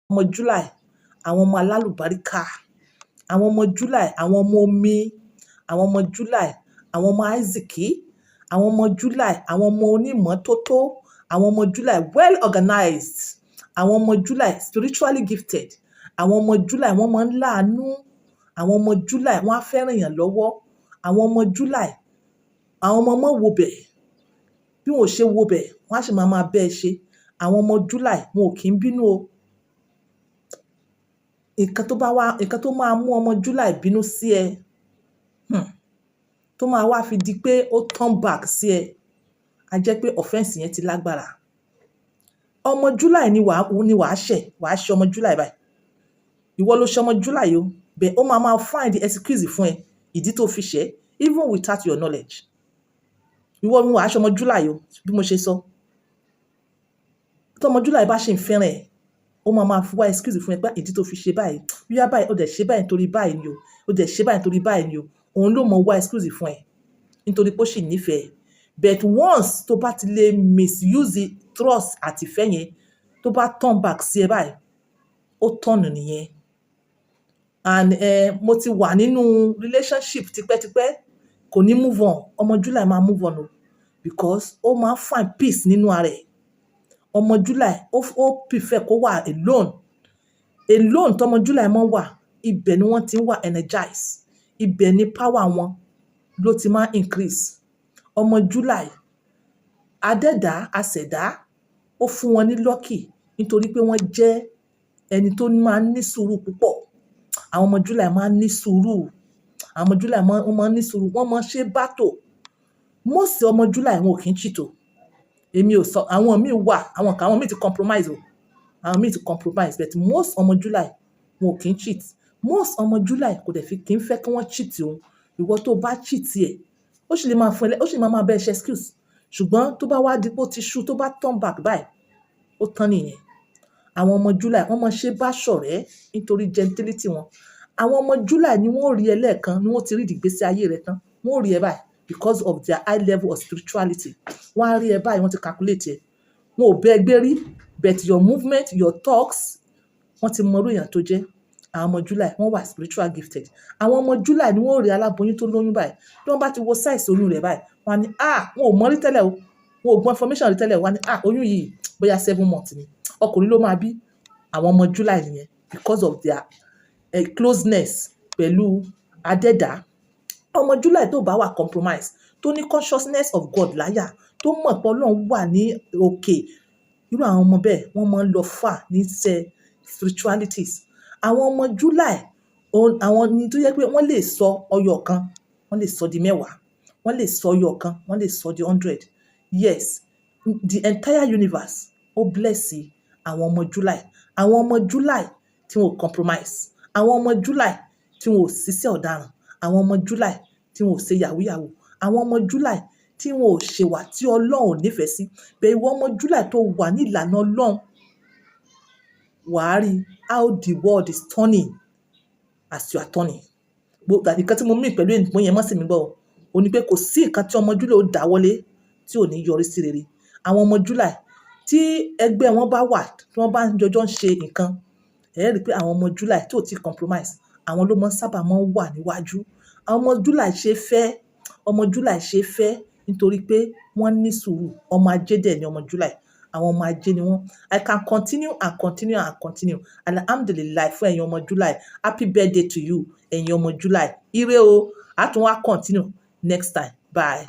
Ọmọ July, àwọn ọmọ alálùbáríkà, àwọn ọmọ July, àwọn ọmọ omi, àwọn ọmọ July, àwọn ọmọ Aiziki, àwọn ọmọ July, àwọn ọmọ onímọ́tótó, àwọn ọmọ July, well organized, àwọn ọmọ July, spiritually gifted, àwọn ọmọ July, wọ́n máa ń láàánú, àwọn ọmọ July, wọ́n á fẹ́ràn èèyàn lọ́wọ́, àwọn ọmọ July, àwọn ọmọ ọmọ wo bẹ̀, bí wọn ò ṣe wo bẹ̀, wọ́n á sì máa máa bẹ́ ẹ ṣe. Àwọn ọmọ July, wọn ò kí ń bínú o. Nǹkan tó bá wá, nǹkan tó máa mú ọmọ July bínú sí ẹ, tó máa wá fi di pé ó turn back sí ẹ, a jẹ́ pé offence yẹn ti lágbára. Ọmọ July ni wàá ṣẹ̀, wàá ṣe ọmọ July báyìí. Ìwọ ló ṣe ọmọ July o, but ó máa máa find the excuse fún ẹ, ìdí tó fi ṣẹ̀, even without your knowledge. Ìwọ ni wàá ṣe ọmọ July o, bí mo ṣe sọ. Tí ọmọ July bá ṣì ń fẹ́ràn ẹ, ó máa máa wá excuse fún ẹ pé ìdí tó fi ṣe báyìí, bóyá báyìí, ó dẹ̀ ṣe báyìí nítorí báyìí ni o, ó dẹ̀ ṣe báyìí nítorí báyìí ni o. Òun ló mọ wá excuse fún ẹ, nítorí pé ó sì nífẹ̀ẹ́. But once tó bá ti lè misuse trust àti ìfẹ́ yẹn, tó bá turn back sí ẹ báyìí, ó turn nìyẹn. And mo ti wà nínú relationship tipẹ́tipẹ́, kò ní move on. Ọmọ July máa move on o, because ó máa find peace nínú ara ẹ̀. Ọmọ July, ó prefer kó wà alone. Alone tọmọ July máa ń wà, ibẹ̀ ni wọ́n ti ń wà energize, ibẹ̀ ni power wọn ló ti máa increase. Ọmọ July, adẹ́dá, aṣẹ̀dá, ó fún wọn ní lucky nítorí pé wọ́n jẹ́ ẹni tó máa ń ní sùúrù púpọ̀. Àwọn ọmọ July máa ń ní sùúrù. Àwọn ọmọ July máa, wọ́n máa ń ní sùúrù, wọ́n máa ń ṣe bátò. Most ọmọ July, wọn ò kí ń cheat o. Èmi ò sọ, àwọn míì wà, àwọn kan, àwọn míì ti compromise o. Àwọn míì ti compromise, but most ọmọ July, wọn ò kí ń cheat. Most ọmọ July kò dẹ̀ fi kí ń fẹ́ kí wọ́n cheat òun. Ìwọ tó bá cheat ẹ̀, ó sì lè máa fún ẹ, ó sì máa máa bá ẹ ṣe excuse. Ṣùgbọ́n tó bá wá di pé ó ti ṣú, tó bá turn back báyìí, ó tán nìyẹn. Àwọn ọmọ July, wọ́n máa ṣe bá ṣọ̀rẹ́ nítorí gentility wọn. Àwọn ọmọ July ni wọ́n rí ẹ lẹ́ẹ̀kan, ni wọ́n ti rí ìgbésí ayé rẹ tán. Wọ́n ó rí ẹ báyìí because of their high level of spirituality. Wọ́n á rí ẹ báyìí, wọ́n ti calculate ẹ. Wọn ò bẹ́ ẹ gbé rí, but your movement, your talks, wọ́n ti mọ irú èèyàn tó jẹ́. Àwọn ọmọ July, wọ́n wà spiritual gifted. Àwọn ọmọ July ni wọ́n ó rí aláboyún tó lóyún báyìí. Bí wọ́n bá ti wo size oyún rẹ̀ báyìí, wọ́n á ní, "Ah," wọn ò mọ̀ rí tẹ́lẹ̀ o. Wọn ò gbọ́ information rí tẹ́lẹ̀. Wọ́n á ní, "Ah, oyún yìí, bóyá 7 months ni. Ọkùnrin ló máa bí." Àwọn ọmọ July nìyẹn because of their closeness pẹ̀lú adẹ́dá. Ọmọ July tó bá wà compromise, tó ní consciousness of God láyà, tó mọ̀ pé Ọlọ́run wà ní òkè, irú àwọn ọmọ bẹ́ẹ̀, wọ́n máa ń lọ far ní iṣẹ́ spiritualities. Àwọn ọmọ July, àwọn ni tó jẹ́ pé wọ́n lè sọ ọyọ kan, wọ́n lè sọ di 10, wọ́n lè sọ ọyọ kan, wọ́n lè sọ di 100. Yes, the entire universe ó bless àwọn ọmọ July. Àwọn ọmọ July tí wọn ò compromise, àwọn ọmọ July tí wọn ò ṣiṣẹ́ ọ̀daràn, àwọn ọmọ July tí wọn ò ṣe yahoo yahoo, àwọn ọmọ July tí wọn ò ṣèwà tí Ọlọ́run ò nífẹ̀ẹ́ sí. Bẹ́ẹ̀ ìwọ ọmọ July tó wà ní ìlànà Ọlọ́run, wà á rí how the world is turning as you are turning. Gbogbo nǹkan tí mo mean pẹ̀lú ìpín yẹn, mọ́ sí mi gbọ́ o. Ó ní pé kò sí nǹkan tí ọmọ July ó dáwọ́lé tí ò ní yọrí sí rere. Àwọn ọmọ July, tí ẹgbẹ́ wọn bá wà, tí wọ́n bá ń jọjọ́ ń ṣe nǹkan, ẹ rí pé àwọn ọmọ July tí ò tí compromise, àwọn ló máa ń sábà máa ń wà níwájú. Àwọn ọmọ July ṣe fẹ́, ọmọ July ṣe fẹ́ nítorí pé wọ́n ní sùúrù. Ọmọ ajé dẹ̀ ni ọmọ July. Àwọn ọmọ ajé ni wọ́n. I can continue and continue and continue. Alhamdulillah fún ẹ̀yin ọmọ July. Happy birthday to you, ẹ̀yin ọmọ July. Ire o. A tún wá continue next time. Bye.